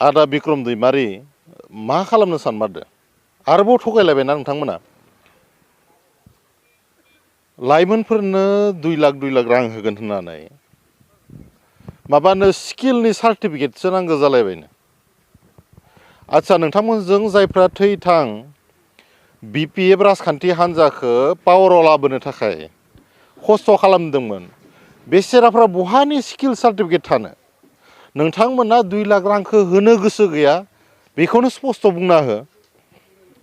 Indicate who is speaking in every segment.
Speaker 1: आदा बिक्रम दैमारि मा खालामनो सानमारदो आरोबाव थगायलायबायना नोंथांमोना लाइमोनफोरनो 2 लाख रां होगोन होननानै माबानो स्किलनि सार्टिफिकेटसो नांगौ जालायबायनो आच्छा नोंथांमोनजों जायफ्रा थैथां बिपिएफ राजखान्थि हान्जाखौ पावाराव लाबोनो थाखाय खस्थ' खालामदोंमोन बेसेराफ्रा बहानि स्किल सार्टिफिकेट थानो नोंथांमोना 2 लाख रांखौ होनो गोसो गैया बेखौनो स्पष्ट बुंना हो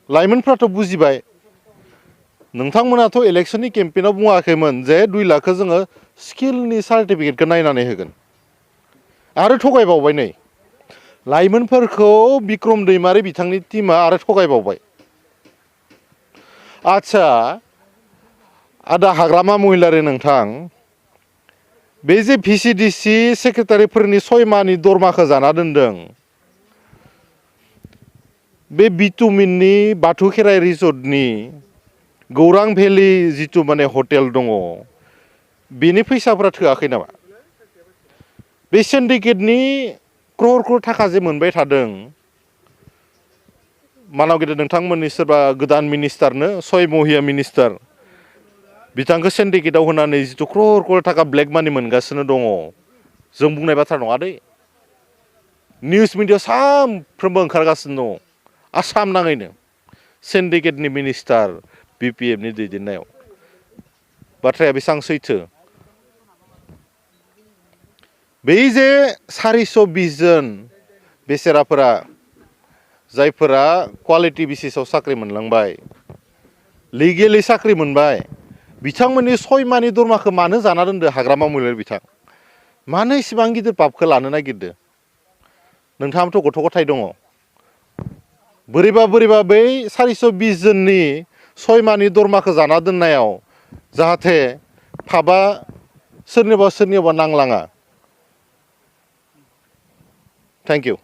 Speaker 1: लाइमोनफ्राथ' बुजिबाय नोंथांमोनाथ' इलेक्शननि केम्पेइनाव बुङाखैमोन जे 2 लाखखौ जोङो स्किलनि सार्टिफिकेटखौ नायनानै होगोन आरो थगायबावबाय नै लाइमोनफोरखौ बिक्रम दैमारि बिथांनि टीमा आरो थगायबावबाय आच्छा आदा हाग्रामा महिलारि नोंथां बे जे भिसिडिसि सेक्रेटारिफोरनि 6 माहनि दरमाखौ जाना दोनदों बे बिटुमिननि बाथौ खेराइ रिजर्टनि गौरां भेलि जितु माने हटेल दङ बेनि फैसाफोरा थोआखै नामा बे सिन्डिकेटनि क्रर थाखा जे मोनबाय थादों मानाव गेदेर नोंथांमोननि सोरबा गोदान मिनिस्टारनो 6 महिला मिनिस्टार बिथांखौ सिन्डिकेटआव होनानै जितु क्रर थाखा ब्लेक मानि मोनगासिनो दङ जों बुंनाय बाथ्रा नङा दै निउस मिडियाआव सानफ्रोमबो ओंखारगासिनो दङ आसाम नाङैनो सिन्डिकेटनि मिनिस्टार बिपिएफनि दैदेननायाव बाथ्राया बेसेबां सैथो बै जे 420 जन बेसेराफोरा जायफोरा क्वालिटि बेसिसाव साख्रि मोनलांबाय लिगेलि साख्रि मोनबाय बिथांमोननि 6 माहनि दरमाखौ मानो जाना दोनदो हाग्रामा महिलारि बिथां मानो इसेबां गिदिर पापखौ लानो नागिरदो नोंथाङाबोथ' गथ' गथाय दङ बोरैबा बै 420 जननि 6 माहनि दरमाखौ जाना दोननायाव जाहाथे पापआ सोरनिबा नांलाङा थेंक इउ